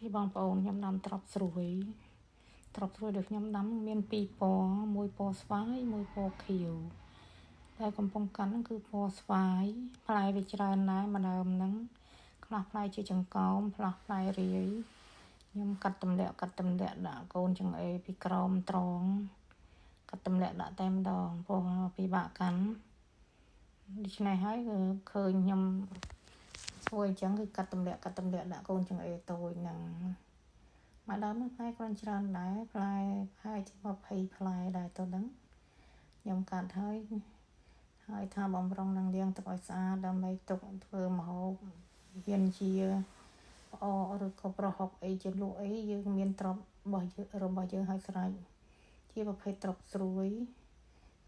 នេះបងប្អូនខ្ញុំដាំត្រប់ស្រួយត្រប់ស្រួយដែលខ្ញុំដាំមានពីរពណ៌មួយពណ៌ស្វាយមួយពណ៌ខៀវតែកំពុងកាន់ហ្នឹងគឺពណ៌ស្វាយផ្លែវាច្រើនដែរម្ដើមហ្នឹងខ្លះផ្លែជាចង្កោមខ្លះផ្លែរាយខ្ញុំកាត់ទម្លាក់កាត់ទម្លាក់ដាក់កូនចង្អេរពីក្រោមត្រង់កាត់ទម្លាក់ដាក់តែម្ដងព្រោះពិបាកកាន់ដូច្នេះហើយគឺឃើញខ្ញុំធ្វើអញ្ចឹងគឺកាត់ទម្លាក់កាត់ទម្លាក់ដាក់កូនចង្អេរតូចហ្នឹងមួយដើមហ្នឹងផ្លែគ្រាន់ច្រើនដែរផ្លែប្រហែលជា20ផ្លែដែរទៅហ្នឹងខ្ញុំកាត់ហើយហើយថាបំរុងនឹងលាងទឹកឲ្យស្អាតដើម្បីទុកធ្វើម្ហូបវៀនជាផ្អកឬក៏ប្រហុកអីជាលក់អីយើងមានទ្របរបស់យើងរបស់យើងឲ្យស្រេចជាប្រភេទទ្របស្រួយ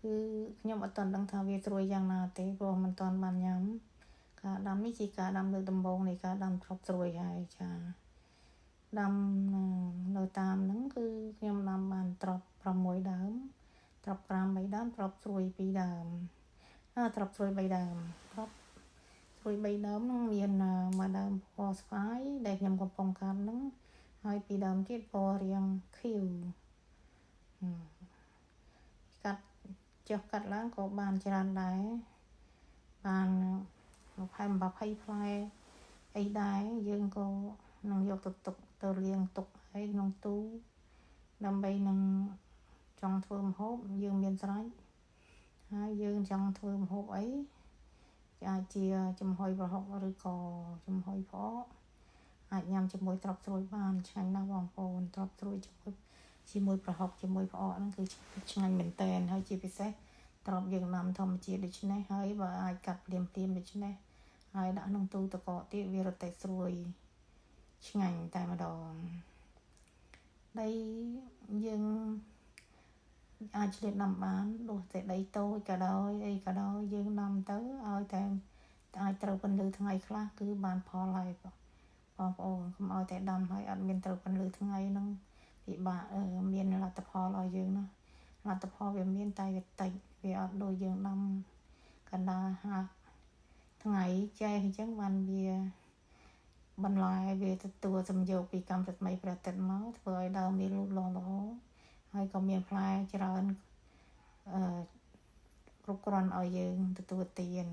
គឺខ្ញុំអត់ទាន់ដឹងថាវាស្រួយយ៉ាងណាទេព្រោះមិនទាន់បានញ៉ាំការដាំនេះជាការដាំលើកដំបូងនៃការដាំទ្របស្រួយហើយចាដាំនៅតាមហ្នឹងគឺខ្ញុំដាំបានទ្រប6ដើមទ្រប5 3ដើមទ្របស្រួយ2ដើមអើទ្របស្រួយ3ដើមទ្របស្រួយ3ដើមហ្នឹងមានមួយដើមពណ៌ស្វាយដែលខ្ញុំកំពុងកាត់ហ្នឹងហើយពីរដើមទៀតពណ៌រាងខៀវកាត់ចុះកាត់ឡើងក៏បានច្រើនដែរបាន20 20ផ្លែអីដែរយើងក៏នឹងយកទៅទុកទៅលាងទុកឲ្យក្នុងទូដើម្បីនឹងចង់ធ្វើម្ហូបយើងមានស្រេចហើយយើងចង់ធ្វើម្ហូបអីអាចជាចំហុយប្រហុកឬក៏ចំហុយផ្អកអាចញ៉ាំជាមួយត្រប់ស្រួយបានឆ្ងាញ់ណាស់បងប្អូនត្រប់ស្រួយជាមួយជាមួយប្រហុកជាមួយផ្អកហ្នឹងគឺឆ្ងាញ់មែនតែនហើយជាពិសេសត្រប់យើងដាំធម្មជាតិដូច្នេះហើយបើអាចកាត់ភ្លាមភ្លាមដូច្នេះហើយដាក់ក្នុងទូទឹកកកទៀតវារត់តែស្រួយឆ្ងាញ់តែម្ដងដីយើងអាចឆ្លៀតដាំបានទោះតែដីតូចក៏ដោយអីក៏ដោយយើងដាំទៅឲ្យតែអាចត្រូវពន្លឺថ្ងៃខ្លះគឺបានផលហើយបងប្អូនកុំឲ្យតែដាំហើយអត់មានត្រូវពន្លឺថ្ងៃហ្នឹងពិបាកមានលទ្ធផលឲ្យយើងណាលទ្ធផលវាមានតែវាតិចវាអត់ដូចយើងដាំកណ្ដាលហាថ្ងៃចែកអញ្ចឹងបានវាបន្លែវាទទួលសំយោគពីកម្មរស្មីព្រះអាទិត្យមកធ្វើឲ្យដើមវាលូតលាស់ល្អហើយក៏មានផ្លែច្រើនអឺគ្រប់គ្រាន់ឲ្យយើងទទួលទាន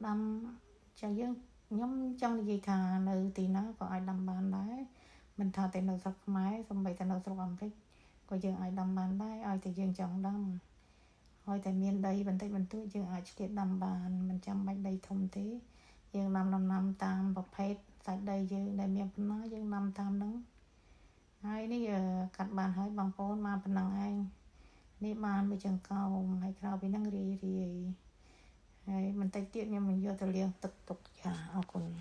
ដាំចឹងយើងខ្ញុំចង់និយាយថានៅទីណាក៏អាចដាំបានដែរមិនថាតែនៅស្រុកខ្មែរសូម្បីតែនៅស្រុកអាមេរិកក៏យើងអាចដាំបានដែរឲ្យតែយើងចង់ដាំហើយតែមានដីបន្តិចបន្តួចយើងអាចឆ្លៀតដាំបានមិនចាំបាច់ដីធំទេយើងដាំដំណាំតាមប្រភេទសាច់ដីយើងដែលមានប៉ុណ្ណាយើងដាំតាមហ្នឹងហើយនេះកាត់បានហើយបងប្អូនបានប៉ុណ្ណឹងឯងនេះបានមួយចង្កោមហើយក្រៅពីហ្នឹងរាយរាយហើយបន្តិចទៀតខ្ញុំនឹងយកទៅលាងទឹកទុកចាអរគុណ។